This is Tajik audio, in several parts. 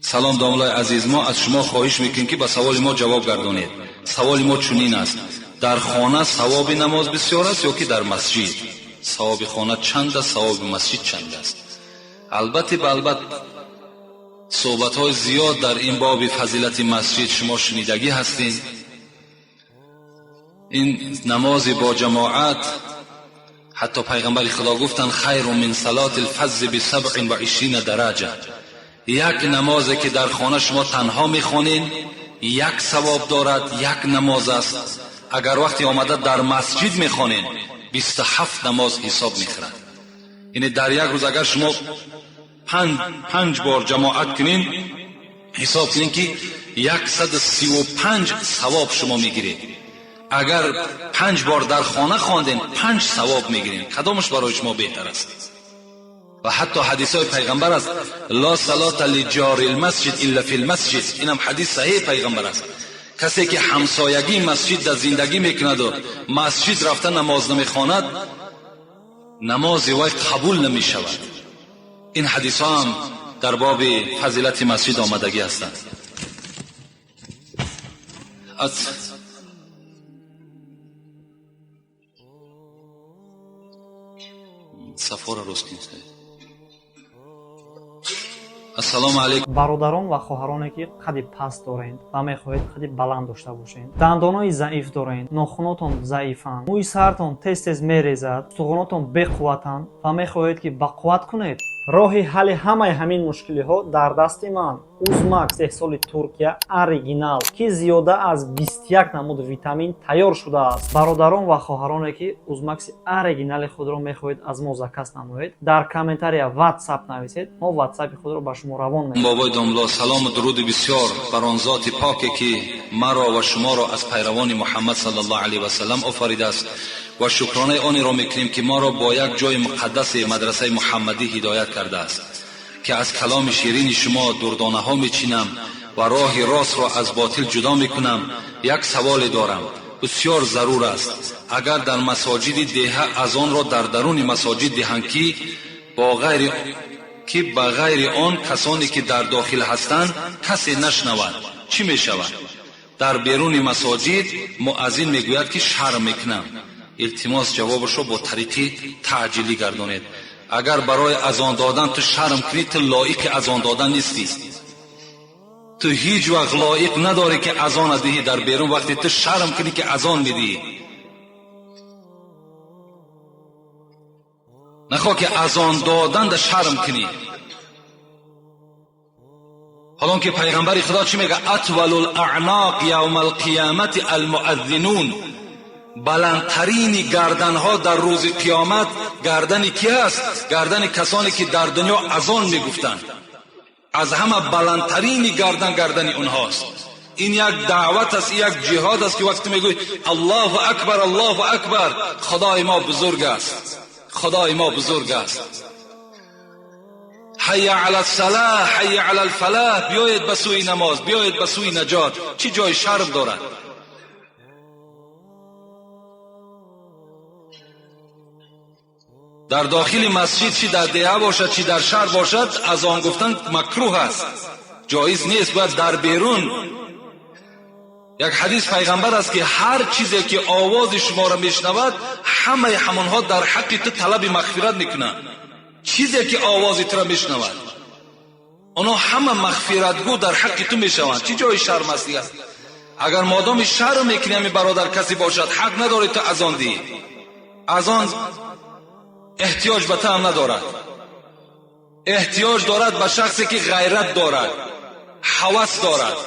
Салом, домлаи азиз, мо аз шумо хоҳиш мекунем, ки ба саволи мо ҷавоб гардонед. Саволи мо чунин аст: дар хона савоби намоз бисёр аст ё ки дар масҷид? Савоби хона чанд аст, савоби масҷид чанд аст? Албатта, балбат, суҳбатҳои зиёд дар ин боби фазилати масҷид шумо шунидагӣ ҳастед. Ин намози бо ҷамоат, ҳатто пайғамбари Худо гуфтанд: хайру мин салати лфаззи бисабъин ва ишрина дараҷа. Як намозе ки дар хона шумо танҳо мехонед, як савоб дорад, як намоз аст. Агар вақте омада дар масҷид мехонед, 27 намоз ҳисоб мехӯрад. Яъне дар як рӯз агар шумо панҷ бор ҷамоат кунед, ҳисоб кунед, ки 135 савоб шумо мегиред. Агар 5 бор дар хона хондем, 5 савоб мегирем. Кадомаш барои шумо беҳтар аст? Ва ҳатто ҳадисҳои пайғамбар аст: ла салата лиҷори лмасҷид илла фи лмасҷид. Инам ҳадис саҳеҳи пайғамбар аст. Касе ки ҳамсоягии масҷид дар зиндагӣ мекунаду масҷид рафта намоз намехонад, намози вай қабул намешавад. Ин ҳадисҳо ҳам дар боби фазилати масҷид омадагӣ ҳастанд. Аз сафора рост кунед. Ассалому алайкум. Бародарон ва хоҳароне, ки қади паст доред ва мехоҳед қади баланд дошта бошед, дандонои заиф доред, нохунотон заифанд, мӯи сартон тез тез мерезад, устухонотон беқувватанд ва мехоҳед, ки бақувват кунед, роҳи ҳалли ҳамаи ҳамин мушкилиҳо дар дасти ман: Узмакс, истеҳсоли Туркия, оригинал, ки зиёда аз 21 намуд витамин тайёр шудааст. Бародарон ва хоҳароне, ки Узмакси оригинали худро мехоҳед аз мо заказ намоед, дар комментария Ватсап нависед, мо Ватсапи худро ба шумо равон мекунем. Бобои домло, салому дуруди бисёр бар он зоти поке, ки маро ва шуморо аз пайравони Муҳаммад саллаллоҳу алайҳи васаллам офаридааст, ва шукронаи онеро мекунем, ки моро бо як ҷои муқаддаси мадрасаи муҳаммадӣ ҳидоят кардааст, ки аз каломи ширини шумо дурдонаҳо мечинам ва роҳи ростро аз ботил ҷудо мекунам. Як саволе дорам, бисёр зарур аст. Агар дар масоҷиди деҳа азонро дар даруни масоҷид диҳанд, ки ба ғайри он касоне ки дар дохил ҳастанд касе нашнавад, чӣ мешавад? Дар беруни масоҷид муаззин мегӯяд, ки шарм мекунам. Илтимос, ҷавобашро бо тариқи таъҷилӣ гардонед. Агар барои азон додан ту шарм кунӣ, ту лоиқи азон додан нестӣ. Ту ҳеҷ вақт лоиқ надорӣ, ки азона диҳӣ дар берун, вақте ту шарм кунӣ, ки азон медиҳӣ. Нахоҳ ки азон додан да шарм кунӣ. Ҳолон ки пайғамбари Худо чӣ мега? Атвалу лаъноқ явма алқиёмати алмуаззинун. Баландтарини гарданҳо дар рӯзи қиёмат гардани ки аст? Гардани касоне ки дар дунё азон мегуфтанд. Аз ҳама баландтарини гардан гардани онҳост. Ин як даъват аст, як ҷиҳод аст, ки вақте мегӯй Аллоҳу акбар, Аллоҳу акбар, Худои мо бузург аст, Худои мо бузург аст. Ҳайя ала салоҳ, ҳайя ала алфалоҳ, биёед ба сӯи намоз, биёед ба сӯи наҷот. Чӣ ҷои шарм дорад? Дар дохили масҷид, чӣ дар деҳа бошад, чӣ дар шаҳр бошад, азон гуфтан макрӯҳ аст, ҷоиз нест, бояд дар берун. Як ҳадис пайғамбар аст, ки ҳар чизе ки овози шуморо мешунавад, ҳамаи ҳамонҳо дар ҳаққи ту талаби мағфират мекунанд. Чизе ки овози туро мешунавад, онҳо ҳама мағфиратгӯ дар ҳаққи ту мешаванд. Чӣ ҷои шарм аст дигар? Агар модоми шарм мекунӣ, ҳамин бародар, касе бошад, ҳақ надорӣ ту азон диҳӣ. Азон эҳтиёҷ ба ту ҳам надорад, эҳтиёҷ дорад ба шахсе ки ғайрат дорад, ҳавас дорад.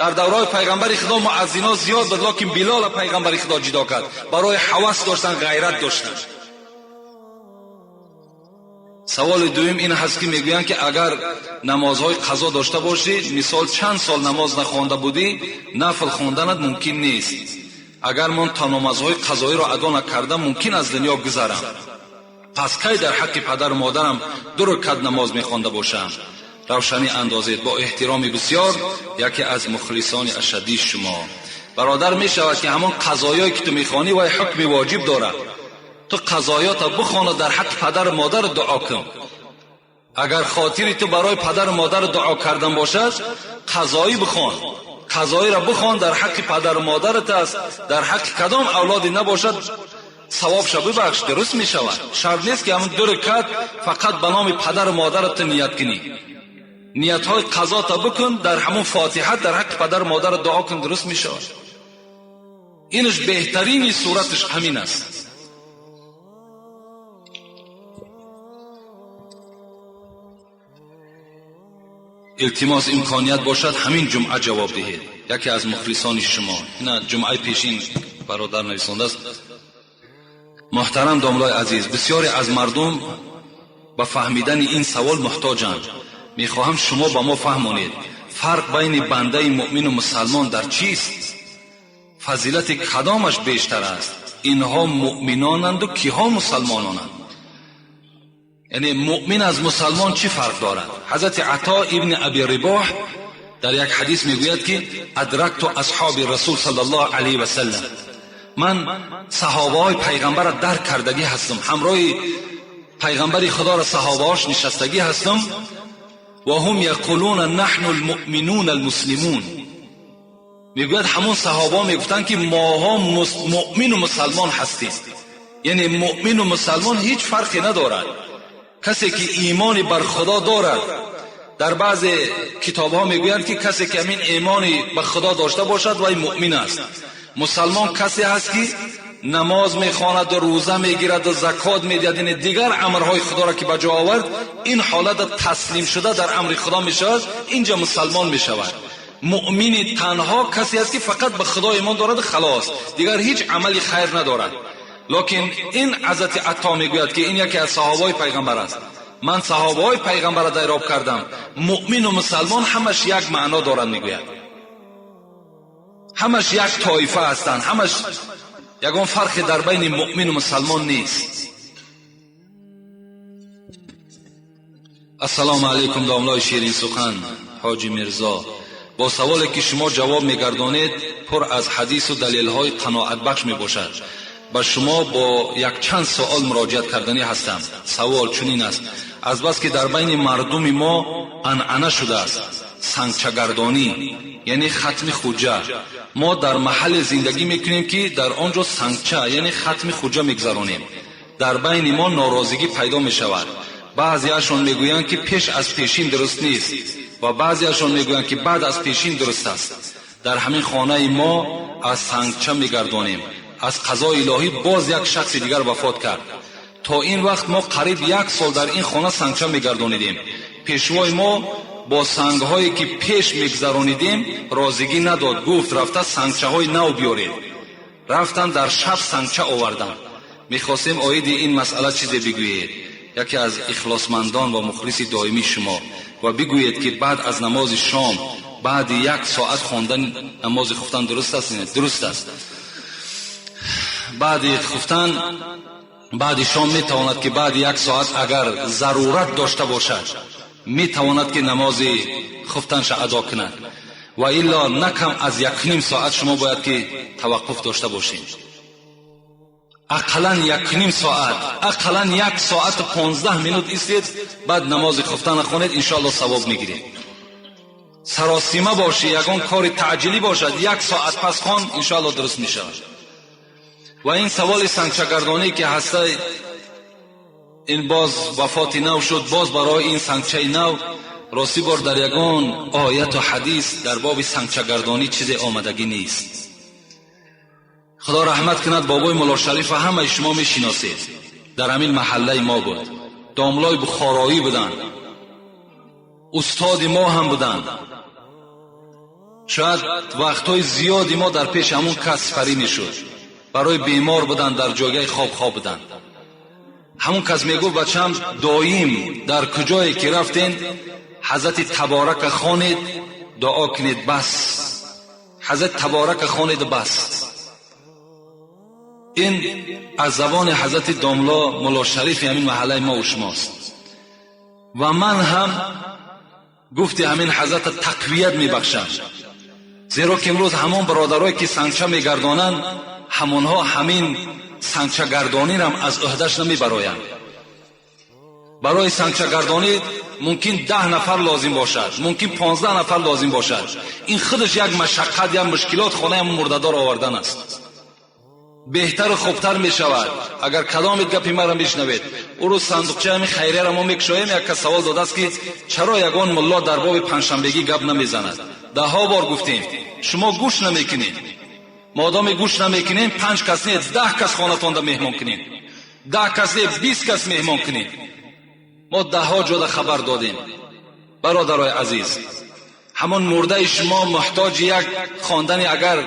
Дар давраи пайғамбари Худо муаззино зиёд буд, лекин Билола пайғамбари Худо ҷудо кард барои ҳавас доштан, ғайрат доштан. Саволи дуюм ин ҳаст, ки мегӯянд, ки агар намозҳои қазо дошта бошӣ, мисол, чанд сол намоз нахонда будӣ, нафл хонданат мумкин нест. Агар мон то намозҳои қазоиро адо накарда мумкин аз дунё гузарам, пас кай дар ҳаққи падару модарам ду ракат намоз мехонда бошам? Равшанӣ андозед. Бо эҳтироми бисёр, яке аз мухлисони ашаддии шумо. Бародар, мешавад, ки ҳамон қазоёе ки ту мехонӣ, вай ҳукми воҷиб дорад. Ту қазоёта бихона, дар ҳаққи падару модар дуо кун. Агар хотири ту барои падару модар дуо кардан бошад, қазоӣ бихон, қазоиро бихон, дар ҳаққи падару модарат аст, дар ҳаққи кадом авлоде набошад савобша бибахш, дуруст мешавад. Шарт нест ки ҳамин ду ракат фақат ба номи падару модарат ту ният кунӣ. Ниятҳои қазота бикун, дар ҳамун фотиҳа дар ҳаққи падару модарат дуо кун, дуруст мешавад. Инаш беҳтарини сураташ ҳамин аст. Илтимос, имконият бошад ҳамин ҷумъа ҷавоб диҳед. Яке аз мухлисони шумо, ина ҷумъаи пешин бародар нависондааст. Муҳтарам домлои азиз, бисёре аз мардум ба фаҳмидани ин савол муҳтоҷанд. Мехоҳам шумо ба мо фаҳмонед, фарқ байни бандаи муъмину мусалмон дар чист? Фазилати кадомаш бештар аст? Инҳо муъминонанду киҳо мусалмононанд? Яъне муъмин аз мусалмон чӣ фарқ дорад? Ҳазрати Ато ибни Аби Рибоҳ дар як ҳадис мегӯяд ки адракту асҳоби расул саллаллоҳу алайҳи васаллам, ман саҳобаҳои пайғамбарро дарк кардагӣ ҳастам, ҳамроҳи пайғамбари худоро саҳобаҳош нишастагӣ ҳастам. Ва ҳум яқулуна наҳну алмуъминуна алмуслимун, мегӯяд ҳамон саҳобаҳо мегуфтанд ки моҳо муъмину мусалмон ҳастем. Яъне муъмину мусалмон ҳеҷ фарқе надорад. Касе ки имони бар худо дорад, дар баъзе китобҳо мегӯянд ки касе ки ҳамин имони ба худо дошта бошад, вай муъмин аст. Мусалмон касе ҳаст ки намоз мехонаду рӯза мегираду закот медиҳад, яъне дигар амрҳои худоро ки ба ҷо овард, ин ҳолата таслим шуда дар амри худо мешавад, инҷа мусалмон мешавад. Муъмини танҳо касе аст ки фақат ба худо имон дораду халос, дигар ҳеҷ амали хайр надорад. Локин ин ҳазрати Ато мегӯяд ки ин яке аз саҳобаҳои пайғамбар аст. Ман саҳобаҳои пайғамбарро дайроб кардам, муъмину мусалмон ҳамаш як маъно дорад, мегӯяд. Ҳамаш як тоифа ҳастанд, ҳамаш ягон фарқе дар байни муъмину мусалмон нест. Ассалому алайкум, домлои ширинсухан ҳоҷи Мирзо. Бо саволе ки шумо ҷавоб мегардонед, пур аз ҳадису далелҳои қаноатбахш мебошад. Ба шумо бо якчанд суол муроҷиат карданӣ ҳастам. Савол чунин аст: азбаски дар байни мардуми мо анъана шудааст сангчагардонӣ, яъне хатми хуҷа, мо дар маҳалле зиндагӣ мекунем ки дар он ҷо сангча, яъне хатми хуҷа мегузаронем. Дар байни мо норозигӣ пайдо мешавад. Баъзеашон мегӯянд ки пеш аз пешин дуруст нест ва баъзеашон мегӯянд ки баъд аз пешин дуруст аст. Дар ҳамин хонаи мо аз сангча мегардонем. Аз қазои илоҳӣ боз як шахси дигар вафот кард. То ин вақт мо қариб як сол дар ин хона сангча мегардонидем. Пешвои мо бо сангҳое ки пеш мегузаронидем розигӣ надод, гуфт рафта сангчаҳои нав биёред. Рафтан дар шаб сангча оварданд. Мехостем оиди ин масъала чизе бигӯед, яке аз ихлосмандон ва мухлиси доимии шумо, ва бигӯед ки баъд аз намози шом баъди як соат хондани намози хуфтан дуруст аст? Дуруст аст. Баъди хуфтан, баъди шом метавонад ки баъди як соат агар зарурат дошта бошад, метавонад ки намози хуфтанша адо кунад, ва илло на кам аз 1.5 соат шумо бояд ки таваққуф дошта бошед. Ақаллан 1.5 соат, ақаллан 1 соату 15 минут истед, баъд намози хуфтана хонед, иншоалло савоб мегиред. Саросима бошӣ, ягон кори таъҷилӣ бошад, 1 соат пас хон, иншоалло дуруст мешавад. Ва ин саволи сангчагардонӣ ки ҳаста, ин боз вафоти нав шуд, боз барои ин сангчаи нав. Ростӣ бор дар ягон ояту ҳадис дар боби сангчагардонӣ чизе омадагӣ нест. Худо раҳмат кунад бобои Мулло Шарифа, ҳамаи шумо мешиносед, дар ҳамин маҳаллаи мо буд, домлои бухороӣ буданд, устоди мо ҳам буданд. Шояд вақтҳои зиёди мо дар пеши ҳамон кас сипарӣ мешуд, барои бемор буданд, дар ҷойгаи хоб хоб буданд. Ҳамон кас мегуфт: бачам, доим дар куҷое ки рафтен, ҳазрати Таборака хонед, дуо кунед, бас. Ҳазрати Таборака хонед, бас. Ин аз забони ҳазрати домло Мулло Шарифи ҳамин маҳаллаи мо ва шумост. Ва ман ҳам гуфти ҳамин ҳазрата тақвият мебахшам, зеро ки имрӯз ҳамон бародарое ки сангча мегардонанд, ҳамонҳо ҳамин сангчагардонирам аз ӯҳдаш намебароянд. Барои сангчагардонӣ мумкин 10 нафар лозим бошад, мумкин 15 нафар лозим бошад. Ин худаш як машаққат, як мушкилот хонаи мурдадор овардан аст. Беҳтару хубтар мешавад агар кадомит гапи маро мешнавед. Ӯ рӯз сандуқчаи ҳамин хайрияро мо мекушоем, як кас савол додааст, ки чаро ягон мулло дар боби панҷшанбегӣ гап намезанад. Даҳҳо бор гуфтем, шумо гӯш намекунед. Модоме гӯш намекунем, 5 кас не, 10 кас хонатонда меҳмон кунем, 10 кас не, 20 кас меҳмон кунем. Мо даҳҳо ҷода хабар додем. Бародарои азиз, ҳамон мурдаи шумо муҳтоҷи як хондани агар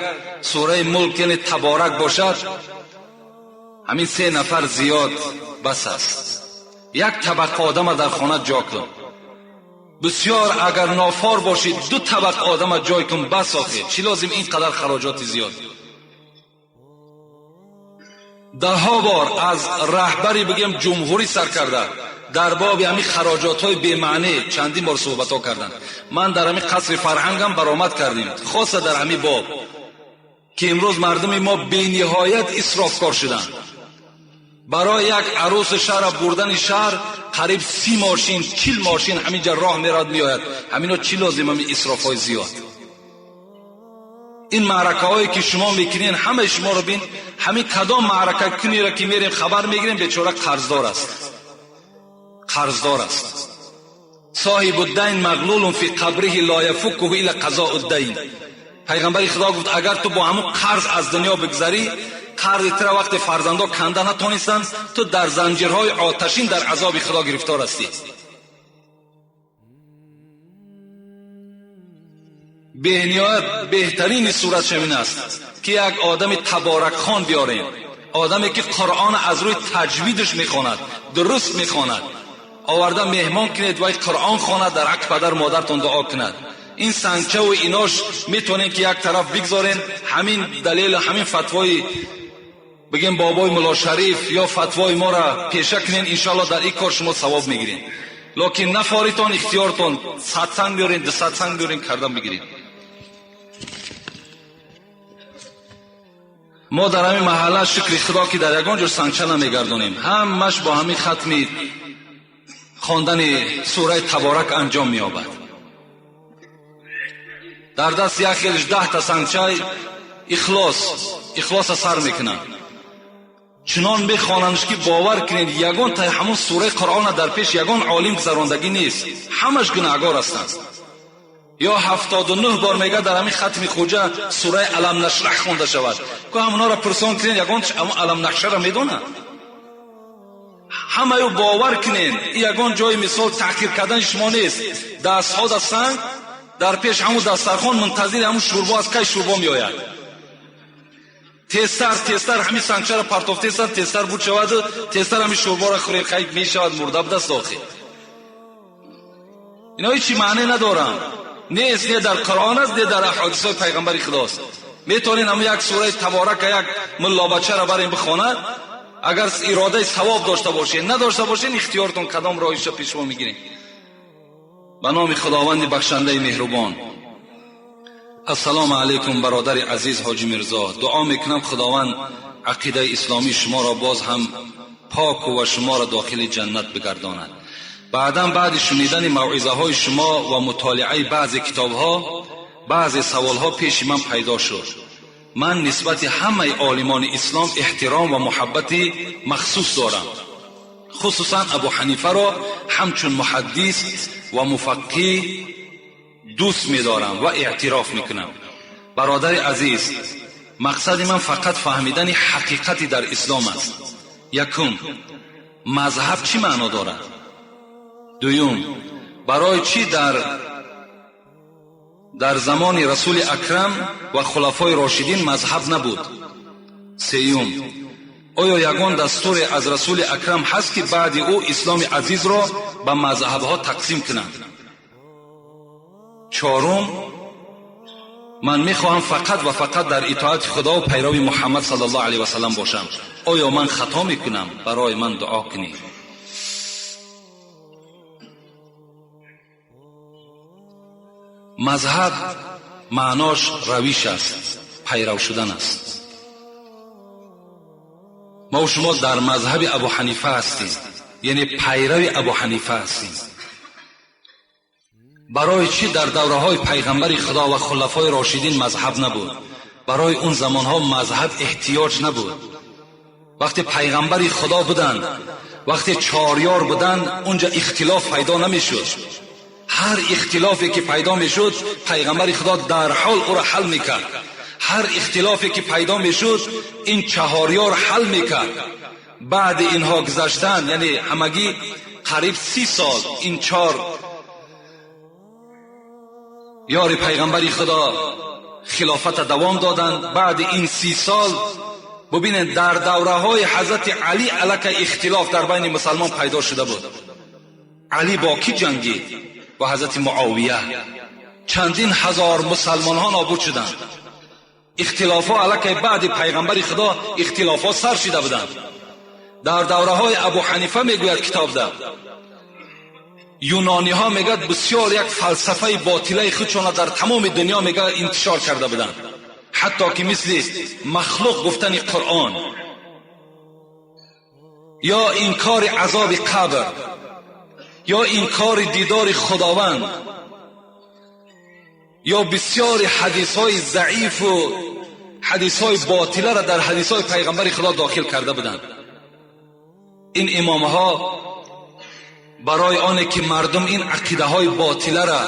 сураи Мулк, яъне Таборак бошад, ҳамин 3 нафар зиёд бас аст. Як табақа одама дар хона ҷо кун. Бисёр агар нофор бошӣ, 2 табақа одама ҷой кун, бас. Охир чӣ лозим ин қадар хароҷоти зиёд? Даҳҳо бор аз раҳбари бигем ҷумҳурӣ сар карда дар боби ҳамин хароҷотҳои бемаънӣ чандин бор суҳбатҳо карданд. Ман дар ҳамин қасри фарҳангам баромад кардем, хоса дар ҳамин боб, ки имрӯз мардуми мо бениҳоят исрофкор шуданд. Барои як арӯси шаҳра бурдани шаҳр қариб 30 мошин, 40 мошин ҳаминҷа роҳ меравад, меояд. Ҳамино чӣ лозим ҳамин исрофҳои зиёд? Ин маъракаҳое ки шумо мекунед, ҳамаи шуморо бин, ҳамин кадом маърака кунеро ки мерем хабар мегирем, бечора қарздор аст, қарздор аст. Соҳибу дайн мағлулун фи қабриҳи ло яфуккуҳу илла қазоу дайн. Пайғамбари Худо гуфт, агар ту бо ҳамун қарз аз дунё бигзарӣ, қарзи тура вақте фарзандо канда натонистанд, ту дар занҷирҳои оташин дар азоби Худо гирифтор ҳастӣ. Бениҳоят беҳтарини сурат ҳамин аст, ки як одами таборакхон биёрем, одаме ки Қуръон аз рӯи таҷвидаш мехонад, дуруст мехонад, оварда меҳмон кунед, вай Қуръон хонад, дар ҳаққи падару модартон дуо кунад. Ин сангчаву инош метавонем ки як тараф бигзорем. Ҳамин далелу ҳамин фатвои бигем бобои Мулло Шариф ё фатвои моро пеша кунен, иншоалло дар ин кор шумо савоб мегиред. Локин нафоритон, ихтиёртон, 100 санг биёрен, 200 санг биёрен, кардан бигиред. Мо дар ҳамин маҳалла, шукри Худо, ки дар ягон ҷо сангча намегардонем, ҳамаш бо ҳамин хатми хондани сураи Таборак анҷом меёбад. Дар даст як хелиш 10 та сангчаи Ихлос, Ихлоса сар мекунанд, чунон мехонандш, ки бовар кунед, ягон та ҳамун сураи Қуръона дар пеш ягон олим гузарондагӣ нест, ҳамаш гунаҳгор ҳастанд. Ё 79 бор мега дар ҳамин хатми хуҷа сураи Алам нашраҳ хонда шавад. Ку ҳамонҳоро пурсон кунед, ягон ҳамун Алам нашраҳро медонад? Ҳамаю бовар кунед, ягон ҷои мисол таҳқир кардани шумо нест. Дастҳо да санг дар пеш ҳамун дастархон, мунтазири ҳамун шӯрбо аст, кай шӯрбо меояд. Тезтар, тезтар ҳамин сангчаро партофтестан, тезтар буд шаваду тезтар ҳамин шӯрборо хӯред, хай мешавад, мурда будаст охир. Ино ҳечи маъне надоранд, нест, не дар Қуръон аст, не дар аҳодисҳои пайғамбари Худост. Метавонед ҳамун як сураи Таборака як муллобачаро барем бихонад, агар иродаи савоб дошта бошед. Надошта бошед, ихтиёртон, кадом роҳиша пешво мегиред. Ба номи Худованди бахшандаи меҳрубон. Ассалому алайкум, бародари азиз Ҳоҷи Мирзо. Дуо мекунам, Худованд ақидаи исломии шуморо боз ҳам поку ва шуморо дохили ҷаннат бигардонад. Баъдан баъди шунидани мавъизаҳои шумо ва мутолиаи баъзе китобҳо баъзе саволҳо пеши ман пайдо шуд. Ман нисбати ҳамаи олимони ислом эҳтиром ва муҳаббати махсус дорам, хусусан Абу Ҳанифаро ҳамчун муҳаддис ва муфаққиҳ дӯст медорам ва эътироф мекунам. Бародари азиз, мақсади ман фақат фаҳмидани ҳақиқати дар ислом аст. Якум, мазҳаб чӣ маъно дорад? Дуюм, барои чӣ дар замони Расули Акрам ва хулафои рошидин мазҳаб набуд? Сеюм, оё ягон дастуре аз Расули Акрам ҳаст, ки баъди ӯ исломи азизро ба мазҳабҳо тақсим кунанд? Чорум, ман мехоҳам фақат ва фақат дар итоати Худо ва пайрави Муҳаммад саллаллоҳу алайҳи васаллам бошам. Оё ман хато мекунам? Барои ман дуо кунед. Мазҳаб маънош равиш аст, пайрав шудан аст. Мо шумо дар мазҳаби Абу Ҳанифа ҳастем. Яъне пайрави Абу Ҳанифа ҳастем. Барои чӣ дар давраҳои пайғамбари Худо ва хулафои рошидин мазҳаб набуд? Барои он замонҳо мазҳаб эҳтиёҷ набуд. Вақте пайғамбари Худо буданд, вақте чорёр буданд, унҷа ихтилоф пайдо намешуд. Ҳар ихтилофе ки пайдо мешуд, пайғамбари Худо дарҳол ӯро ҳал мекард. Ҳар ихтилофе ки пайдо мешуд, ин чаҳорёр ҳал мекард. Баъди инҳо гузаштан, яъне ҳамагӣ қариб 30 сол ин чор ёри пайғамбари Худо хилофата давом доданд. Баъди ин 30 сол бубинед, дар давраҳои ҳазрати Алӣ аллакай ихтилоф дар байни мусалмон пайдо шуда буд. Алӣ бо кӣ ҷангид? Бо ҳазрати Муовия. Чандин ҳазор мусалмонҳо нобуд шуданд. Ихтилофҳо аллакай баъди пайғамбари Худо ихтилофҳо сар шида буданд. Дар давраҳои Абу Ҳанифа мегӯяд китобда, юнониҳо мегӯяд бисёр як фалсафаи ботилаи худшона дар тамоми дунё мегӯяд интишор карда буданд, ҳатто ки мисли махлуқ гуфтани Қуръон ё инкори азоби қабр ё инкори дидори Худованд ё бисёри ҳадисҳои заифу ҳадисҳои ботиларо дар ҳадисҳои пайғамбари Худо дохил карда буданд. Ин имомҳо барои оне ки мардум ин ақидаҳои ботиларо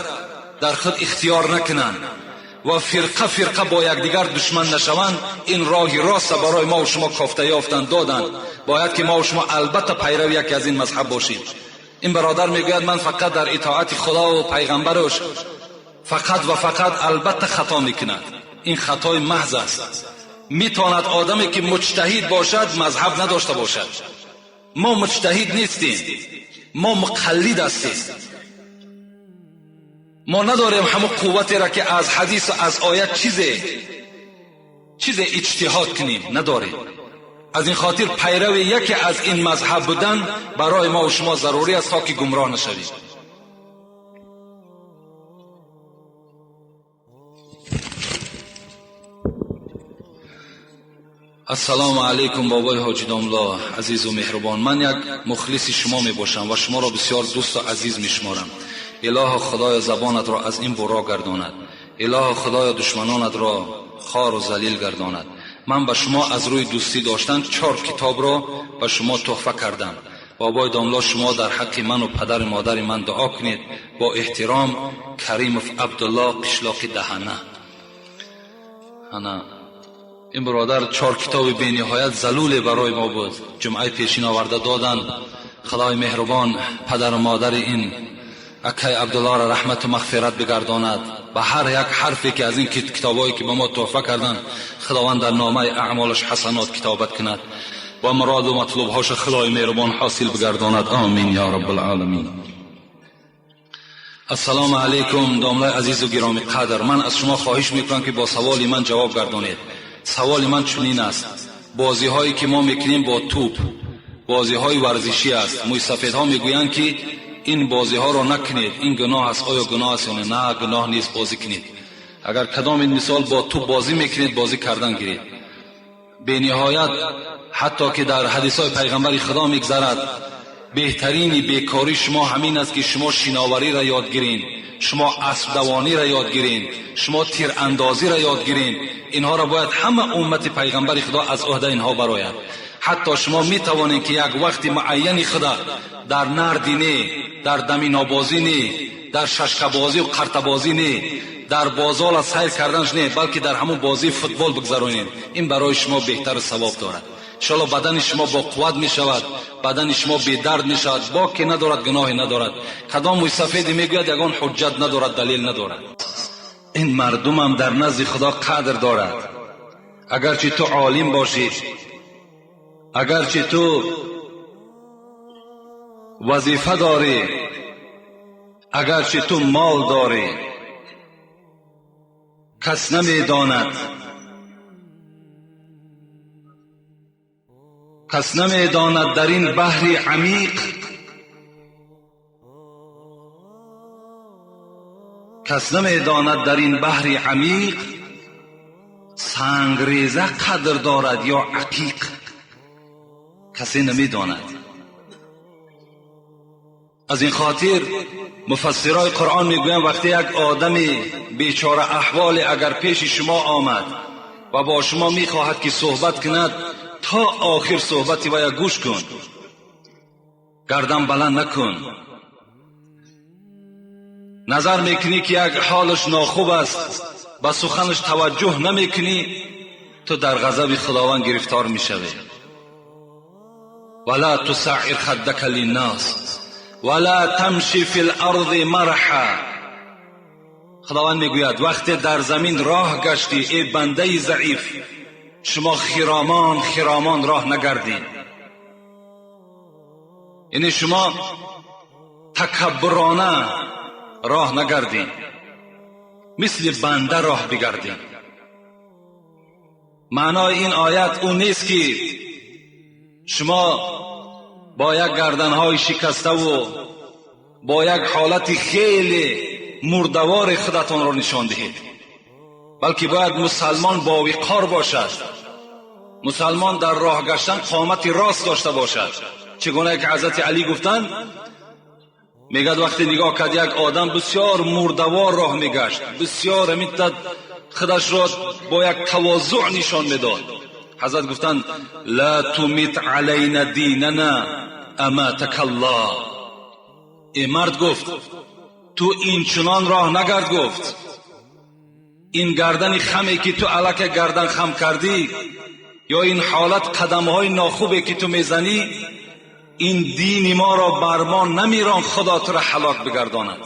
дар худ ихтиёр накунанд ва фирқа фирқа бо якдигар душман нашаванд, ин роҳи роста барои мо шумо кофта ёфтанд, доданд. Бояд ки мо шумо албатта пайрави яке аз ин мазҳаб бошем. Ин бародар мегӯяд ман фақат дар итоати Худо ва пайғамбараш фақат ва фақат албатта хато мекунад. Ин хатои маҳз аст. Метавонад одаме ки муҷтаҳид бошад мазҳаб надошта бошад. Мо муҷтаҳид нестем, мо муқаллид ҳастем. Мо надорем ҳамон қувватеро ки аз ҳадису аз оят чизе иҷтиҳод кунем, надорем. Аз ин хотир пайрави яке аз ин мазҳаб будан барои мо шумо зарурӣ аст, то ки гумроҳ нашавем. Ассалому алайкум бобои ҳоҷи домло азизу меҳрубон. Ман як мухлиси шумо мебошам ва шуморо бисёр дӯсту азиз мешуморам. Илоҳо Худоё забонатро аз ин буро гардонад. Илоҳо Худоё душманонатро хору залил гардонад. Ман ба шумо аз рӯи дӯстӣ доштан 4 китобро ба шумо туҳфа кардам. Бобои домло, шумо дар ҳаққи ману падару модари ман дуо кунед. Бо эҳтиром, Каримов Абдулло, қишлоқи Даҳана. Ана ин бародар 4 китоби бениҳоят залуле барои мо буд. Ҷумъаи пешин оварда доданд. Худои меҳрубон падару модари ин акай Абдуллоро раҳмату мағфират бигардонад. Ба ҳар як ҳарфе ки аз ин китобҳое ки ба мо туҳфа карданд, Худованд дар номаи аъмолаш ҳасанот китобат кунад ва муроду матлубҳоша Худои меҳрубон ҳосил бигардонад. Омин ё раббулоламин. Ассалому алайкум домлаи азизу гиромӣ қадр. Ман аз шумо хоҳиш мекунам ки бо саволи ман ҷавоб гардонед. Саволи ман чунин аст: бозиҳое ки мо мекунем бо тӯп, бозиҳои варзишӣ аст. Мӯйсафедҳо мегӯянд ки ин бозиҳоро накунед, ин гуноҳ аст. Оё гуноҳ аст ё не? На, гуноҳ нест, бозӣ кунед. Агар кадом ин мисол бо тӯп бозӣ мекунед, бозӣ кардан гиред. Бениҳоят ҳатто ки дар ҳадисҳои пайғамбари Худо мегзарад, беҳтарини бекорӣ шумо ҳамин аст ки шумо шиновариро ёд гиред, шумо аспдавониро ёд гиред, шумо тирандозиро ёд гиред. Инҳоро бояд ҳама уммати пайғамбари Худо аз ӯҳдаи инҳо барояд. Ҳатто шумо метавонед ки як вақти муайяни худа дар нарди не, дар даминобозӣ не, дар шашкабозӣ ва қартабозӣ не, дар бозола сайр карданаш не, балки дар ҳамон бозии футбол бигзаронед. Ин барои шумо беҳтару савоб дорад. Иншоалло бадани шумо бо қувват мешавад, бадани шумо бедард мешавад, боке надорад, гуноҳе надорад. Кадом мӯйсафеде мегӯяд ягон ҳуҷҷат надорад, далел надорад. Ин мардумам дар назди Худо қадр дорад. Агарчи ту олим бошӣ, агарчи ту вазифа дорӣ, агарчи ту мол дорӣ, кас намедонад, кас намедонад дар ин баҳри амиқ, кас намедонад дар ин баҳри амиқ сангреза қадр дорад ё ақиқ. Касе намедонад. Аз ин хотир муфассирои Қуръон мегӯянд, вақте як одами бечора аҳволе агар пеши шумо омад ва бо шумо мехоҳад ки суҳбат кунад, то охир суҳбати вая гӯш кун, гардан баланд накун. Назар мекунӣ ки як ҳолаш нохуб аст, ба суханаш таваҷҷӯҳ намекунӣ, ту дар ғазаби Худованд гирифтор мешавӣ. ولا تسعر خدك للناس ولا تمشي في الارض مرحا. خداوند میگوید وقتی در زمین راه گشتی ای بنده ضعیف، شما خرامان خرامان راه نگردید. یعنی شما تکبرانه راه نگردید، مثل بنده راه بگردید. معنای این آیت او نیست که شما با یک گردنهای شکسته و با یک حالت خیلی مردوار خودتان را نشان دهید، بلکه باید مسلمان با وقار باشد. مسلمان در راه گشتن قامت راست داشته باشد. چگونه که حضرت علی گفتند، میگد وقتی نگاه کرد یک آدم بسیار مردوار راه میگشت، بسیار میتد خودش را با یک تواضع نشان میداد. حضرت گفتند لا تمیت علینا دیننا اماتک الله. ای مرد، گفت تو این چنان راه نگرد. گفت این گردن خمی که تو الکه گردن خم کردی، یا این حالت قدمهای ناخوبی که تو میزنی، این دین ما را بر ما نمیران، خدا تو را هلاک بگرداند.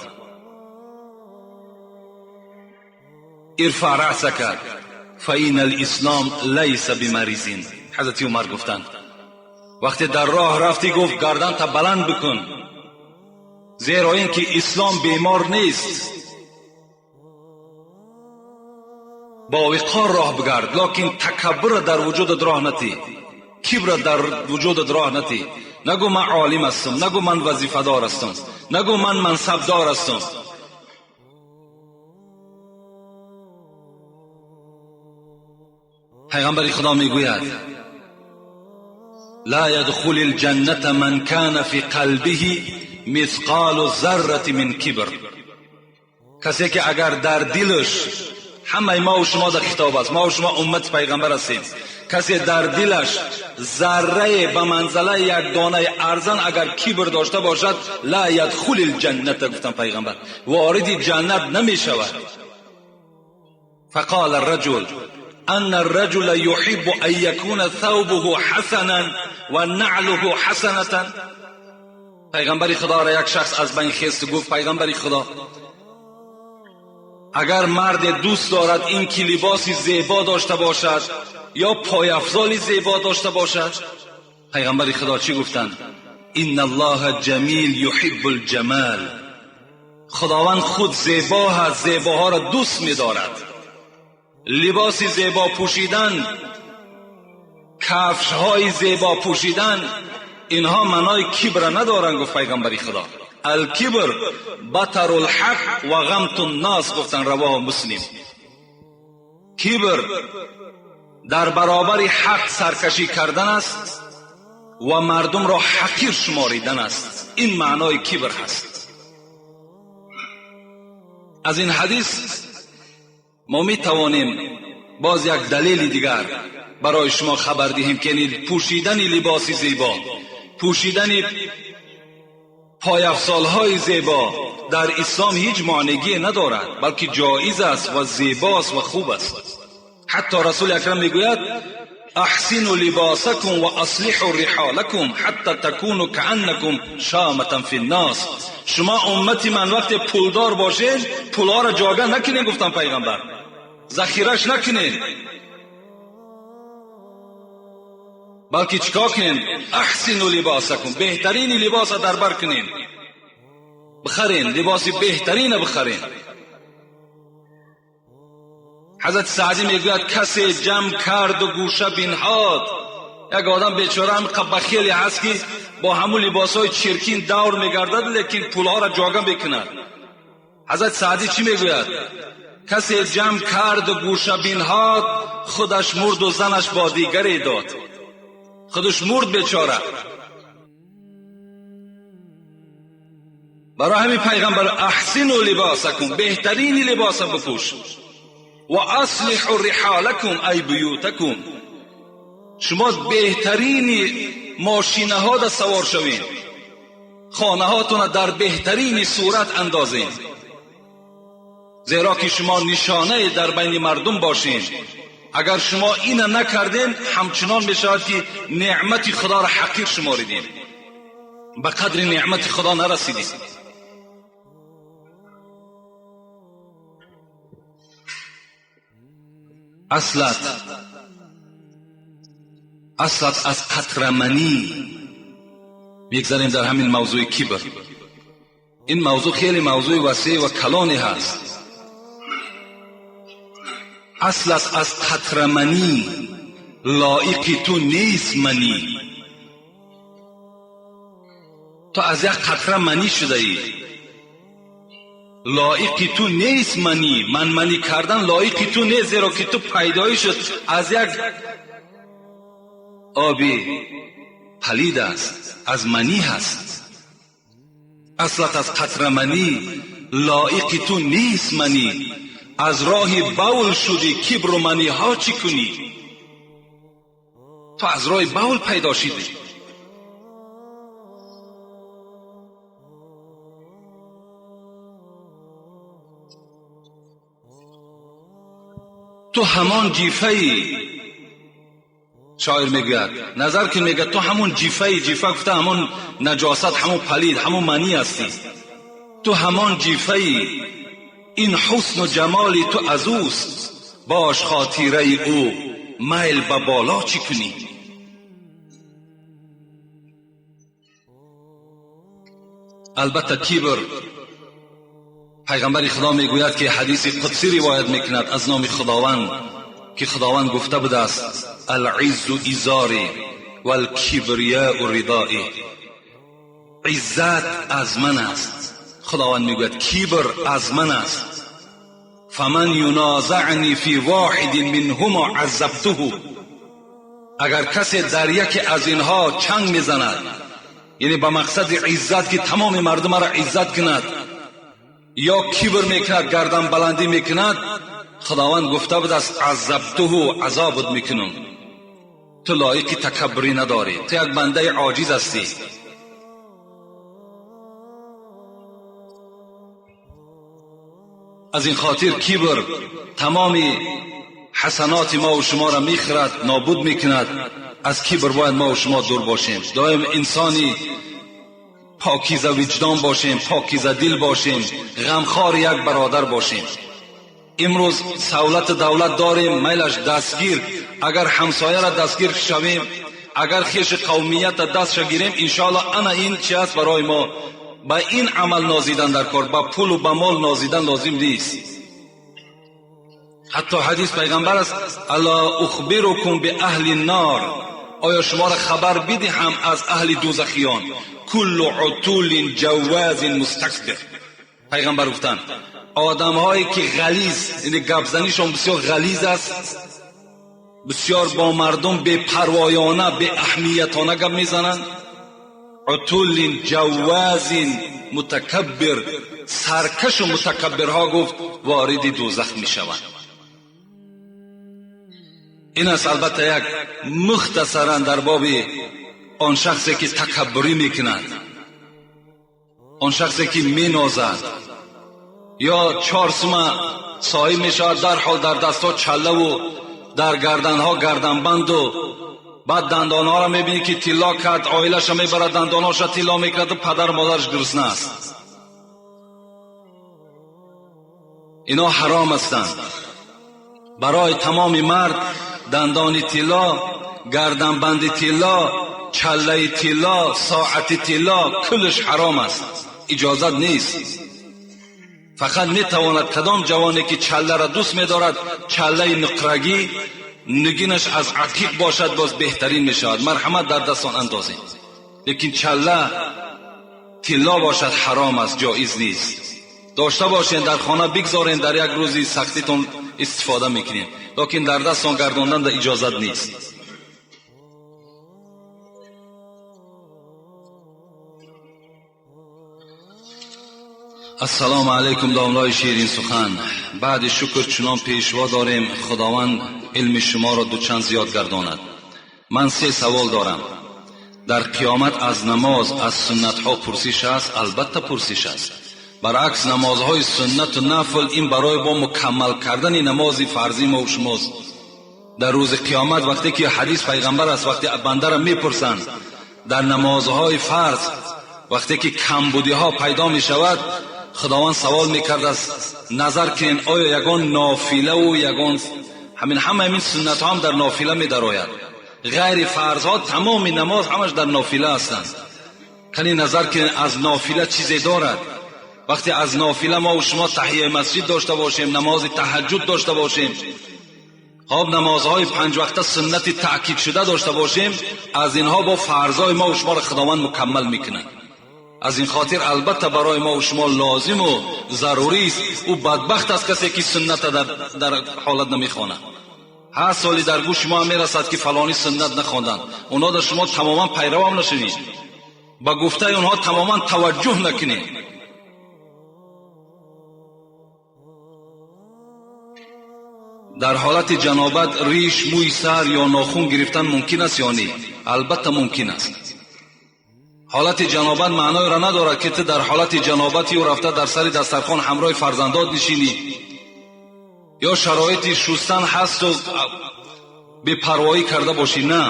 ارفع رأسك فإن الاسلام لیس بمریض. حضرت عمر گفتند وقتی در راه رفتی، گفت گردن تا بلند بکن، زیرا اینکه اسلام بیمار نیست. با وقار راه بگرد، لکن تکبر در وجودت راه نتی، کبر در وجودت راه نتی. نگو من عالم هستم، نگو من وظیفه دار هستم، نگو من منصب دار هستم. پیغمبر خدا میگوید لا يدخل الجنة من كان في قلبه مثقال ذرة من کبر. کسی که اگر در دلش، همه ما و شما در خطاب است، ما و شما امت پیغمبر هستیم، کسی در دلش ذره به منزله یک دانه ارزن اگر کبر داشته باشد، لا يدخل الجنة، گفتن پیغمبر، وارد جنت نمی شود. فقال الرجل ان الرجل يحب ان يكون ثوبه حسنا و نعله حسنة. پیغمبر خدا را یک شخص از بین خیست گفت پیغمبر خدا، اگر مرد دوست دارد این که لباسی زیبا داشته باشد یا پایافزال زیبا داشته باشد، پیغمبر خدا چی گفتند؟ ان الله جمیل یحب الجمال. خداوند خود زیبا هست، زیباها را دوست می‌دارد. لباس زیبا پوشیدن، کفش‌های زیبا پوشیدن، اینها معنای کبر ندارند. گفت پیغمبر خدا الکبر بطر الحق و غمت الناس، گفتن رواه مسلم. کبر در برابر حق سرکشی کردن است و مردم را حقیر شماریدن است. این معنای کبر هست. از این حدیث ما می توانیم باز یک دلیل دیگر برای شما خبر دهیم که پوشیدن لباس زیبا، پوشیدن پایافزالهای زیبا در اسلام هیچ معنیگی ندارد، بلکه جایز است و زیباست و خوب است. حتی رسول اکرم میگوید احسنوا لباسکم و اصلحوا رحالکم حتی تکونوا کأنکم شامة فی الناس. شما امتی من وقتی پولدار باشین پولها را جاگه نکنین، گفتم پیغمبر، ذخیرش نکنین، بلکه چیکار کنین؟ احسنوا لباسکم، بهترین لباس در بر کنین، بخرین، لباس بهترین بخرین. حضرت سعدی میگوید کسی جمع کرد و گوشه بنهاد. یک آدم بیچاره هم بخیلی هست که با همون لباسهای چرکین دور میگردد، لیکن پولها را جاگه میکند. حضرت سعدی چی میگوید؟ کسی جمع کرد و گوشه بنهاد، خودش مرد و زنش با دیگری داد. خودش مرد بیچاره. Барои ҳамин пайғамбар аҳсину либосакум, беҳтарини либоса бипӯш, ва аслиҳу риҳолакум ай буютакум, шумо беҳтарини мошинаҳода савор шавед, хонаҳотона дар беҳтарини сурат андозед, зеро ки шумо нишонае дар байни мардум бошед. Агар шумо ина накарден, ҳамчунон мешавад ки неъмати худоро ҳақир шуморидем, ба қадри неъмати худо нарасидем. Аслат аз қатраманӣ. Мегзарем дар ҳамин мавзӯи кибр. Ин мавзӯъ хеле мавзӯи васеъ ва калоне ҳаст. Аслат аз қатраманӣ, лоиқи ту нест манӣ. Ту аз як қатра манӣ шудаӣ, лоиқи ту нест манӣ. Манманӣ кардан лоиқи ту нест, зеро ки ту пайдоишат аз як оби палид аст, аз манӣ ҳаст. Аслат аз қатраманӣ, лоиқи ту нест манӣ. Аз роҳи бавл шудӣ, кибру маниҳо чӣ кунӣ? Ту аз роҳи бавл пайдо шидӣ. Ту ҳамон ҷифаи, шоир мегӯяд, назар кун, мегӯяд ту ҳамон ҷифаи, ҷифа гуфта ҳамон наҷосат, ҳамон палид, ҳамон манӣ ҳастӣ. Ту ҳамон ҷифаи, ин ҳусну ҷамоли ту аз ӯст, бош хотираи ӯ, майл ба боло чӣ кунӣ? Албатта кибр, пайғамбари худо мегӯяд ки ҳадиси қудсӣ ривоят мекунад аз номи худованд, ки худованд гуфта будааст: алъиззу изори валкибрияу ридои. Иззат аз ман аст. Худованд мегӯяд кибр аз ман аст. Фаман юнозаъни фи воҳидин минҳумо азабтуҳу. Агар касе дар яке аз инҳо чанг мезанад, яъне ба мақсади иззат ки тамоми мардумаро иззат кунад, ё кибр мекунад, гарданбаландӣ мекунад, худованд гуфта будааст азабтуҳу, азобат мекунам. Ту лоиқи такаббурӣ надорӣ, ту як бандаи оҷиз ҳастӣ. Аз ин хотир кибр тамоми ҳасаноти мо ва шуморо мехӯрад, нобуд мекунад. Аз кибр бояд мо ва шумо дур бошем. Доим инсони покиза виҷдон бошем, покиза дил бошем, ғамхори як бародар бошем. Имрӯз савлату давлат дорем, майлаш дастгир. Агар ҳамсояро дастгир шавем, агар хеши қавмията дастша гирем, иншоалло ана ин чи аст барои мо. Ба ин амал нозидан дар кор, ба пулу ба мол нозидан лозим нест. Ҳатто ҳадис пайғамбар аст: ало ухбирукум биаҳли нор, оё шуморо хабар бидиҳам аз аҳли дӯзахиён? Куллу утулин ҷаввазин мустакбир. Пайғамбар гуфтанд одамҳое ки ғализ, яъне гапзанишон бисёр ғализ аст, бисёр бо мардум бепарвоёна, беаҳамиятона гап мезананд. Утулин ҷаввазин мутакаббир, саркашу мутакаббирҳо гуфт вориди дӯзах мешаванд. Ин аст албатта як мухтасаран дар боби он шахсе ки такаббурӣ мекунад, он шахсе ки менозад, ё чор сума соҳиб мешавад, дарҳол дар дастҳо чаллаву дар гарданҳо гарданбанду, баъд дандонҳоро мебинӣ ки тилло кард, оилаша мебарад, дандонҳоша тилло мекарду падару модараш гурусна аст. Ино ҳаром ҳастанд. Барои тамоми мард дандони тилло, гарданбанди тилло, чаллаи тилло, соати тилло куллаш ҳаром аст, иҷозат нест. Фақат метавонад кадом ҷавоне ки чалларо дӯст медорад, чаллаи нуқрагӣ, нигинаш аз ақиқ бошад, боз беҳтарин мешавад. Марҳамат дар дастон андозед. Лекин чалла тилло бошад ҳаром аст, ҷоиз нест. Дошта бошед, дар хона бигзоред, дар як рӯзи сахтитон истифода мекунед, лекин дар дастон гардондан иҷозат нест. Ассалому алайкум, домлои ширин сухан. Баъди шукр чунон пешво дорем, Худованд илми шуморо дучанд зиёд гардонад. Ман се савол дорам. Дар қиёмат аз намоз, аз суннатҳо пурсиш аст? Албатта пурсиш аст. Баръакс, намозҳои суннату нафл ин барои бо мукаммал кардани намози фарзӣ мо шумост. Дар рӯзи қиёмат вақте ки ҳадис пайғамбар аст, вақте бандара мепурсанд дар намозҳои фарз вақте ки камбудиҳо пайдо мешавад, Худованд савол мекардааст, назар кунед, оё ягон нофилаву ягон ҳамин ҳама ҳамин суннатҳо ҳам дар нофила медарояд. Ғайри фарзҳо тамоми намоз ҳамаш дар нофила ҳастанд. Кани назар кунед, аз нофила чизе дорад. Вақте аз нофила мо шумо таҳияи масҷид дошта бошем, намози таҳаҷҷуд дошта бошем, хоб намозҳои панҷвақта суннати таъкидшуда дошта бошем, аз инҳо бо фарзҳои мо шуморо Худованд мукаммал мекунад. Аз ин хотир албатта барои мо шумо лозиму зарурист. Ӯ бадбахт аст касе ки сунната дар ҳолат намехонад. Ҳар соли дар гӯши мо мерасад ки фалонӣ суннат нахонданд. Онҳо дар шумо тамоман пайравам нашавед, ба гуфтаи онҳо тамоман таваҷҷӯҳ накунед. Дар ҳолати ҷанобат риш, мӯи сар ё нохун гирифтан мумкин аст ё не? Албатта мумкин аст. Ҳолати ҷанобат маъноеро надорад ки ту дар ҳолати ҷанобатию рафта дар сари дастархон ҳамроҳи фарзандот нишинӣ, ё шароити шустан ҳасту бепарвоӣ карда бошӣ. На,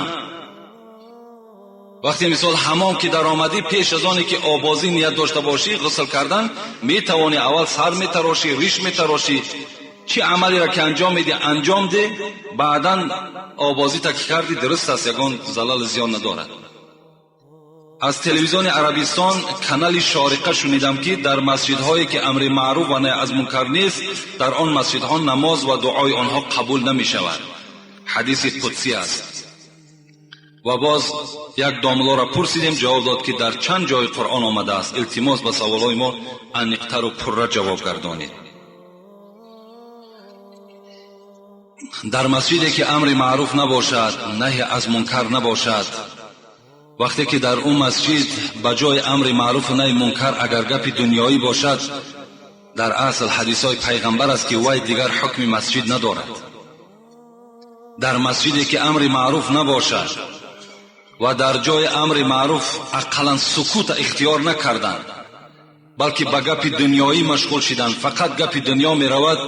вақте мисол ҳамом ки даромадӣ, пеш аз оне ки обозӣ ният дошта бошӣ, ғусл кардан метавонӣ, аввал сар метарошӣ, риш метарошӣ, чӣ амалеро ки анҷом медиҳ анҷом де, баъдан обозита ки кардӣ дуруст аст, ягон залал зиён надорад. Аз телевизиони Арабистон канали Шориқа шунидам ки дар масҷидҳое ки амри маъруф ва наҳй аз мункар нест, дар он масҷидҳо намоз ва дуои онҳо қабул намешавад. Ҳадиси қудсӣ аст. Ва боз як домлоро пурсидем, ҷавоб дод ки дар чанд ҷои Қуръон омадааст. Илтимос, ба саволҳои мо аниқтару пурра ҷавоб гардонед. Дар масҷиде ки амри маъруф набошад, наҳй аз мункар набошад, вақте ки дар он масҷид ба ҷои амри маъруфу наҳи мункар агар гапи дунёӣ бошад, дар асл ҳадисҳои пайғамбар аст ки вай дигар ҳукми масҷид надорад. Дар масҷиде ки амри маъруф набошад ва дар ҷои амри маъруф ақаллан сукута ихтиёр накарданд, балки ба гапи дунёӣ машғул шиданд, фақат гапи дунё меравад,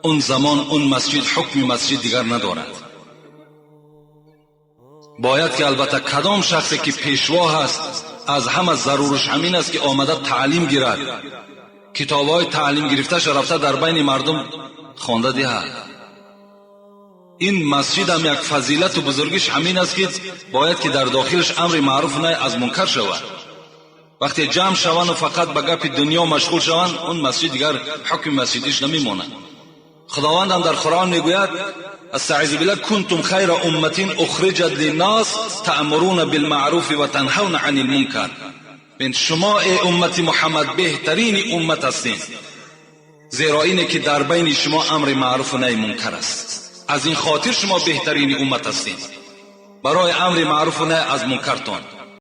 он замон он масҷид ҳукми масҷид дигар надорад. Бояд ки албатта кадом шахсе ки пешво ҳаст, аз ҳама зарураш ҳамин аст ки омада таълим гирад, китобҳои таълим гирифташа рафта дар байни мардум хонда диҳад. Ин масҷидам як фазилату бузургиш ҳамин аст ки бояд ки дар дохилаш амри маъруфу наҳй аз мункар шавад. Вақте ҷамъ шаванду фақат ба гапи дунё машғул шаванд, он масҷид дигар ҳукми масҷидиш намемонад. Худовандам дар Қуръон мегӯяд: استعیذ بالله کنتم خیر امت اخرجت للناس تأمرون بالمعروف و تنهون عن المنکر. بین شما ای امت محمد بهترین امت هستین، زیرا اینه که در بین شما امر معروف و نهی منکر است. از این خاطر شما بهترین امت هستین برای امر معروف و نهی از منکرتان.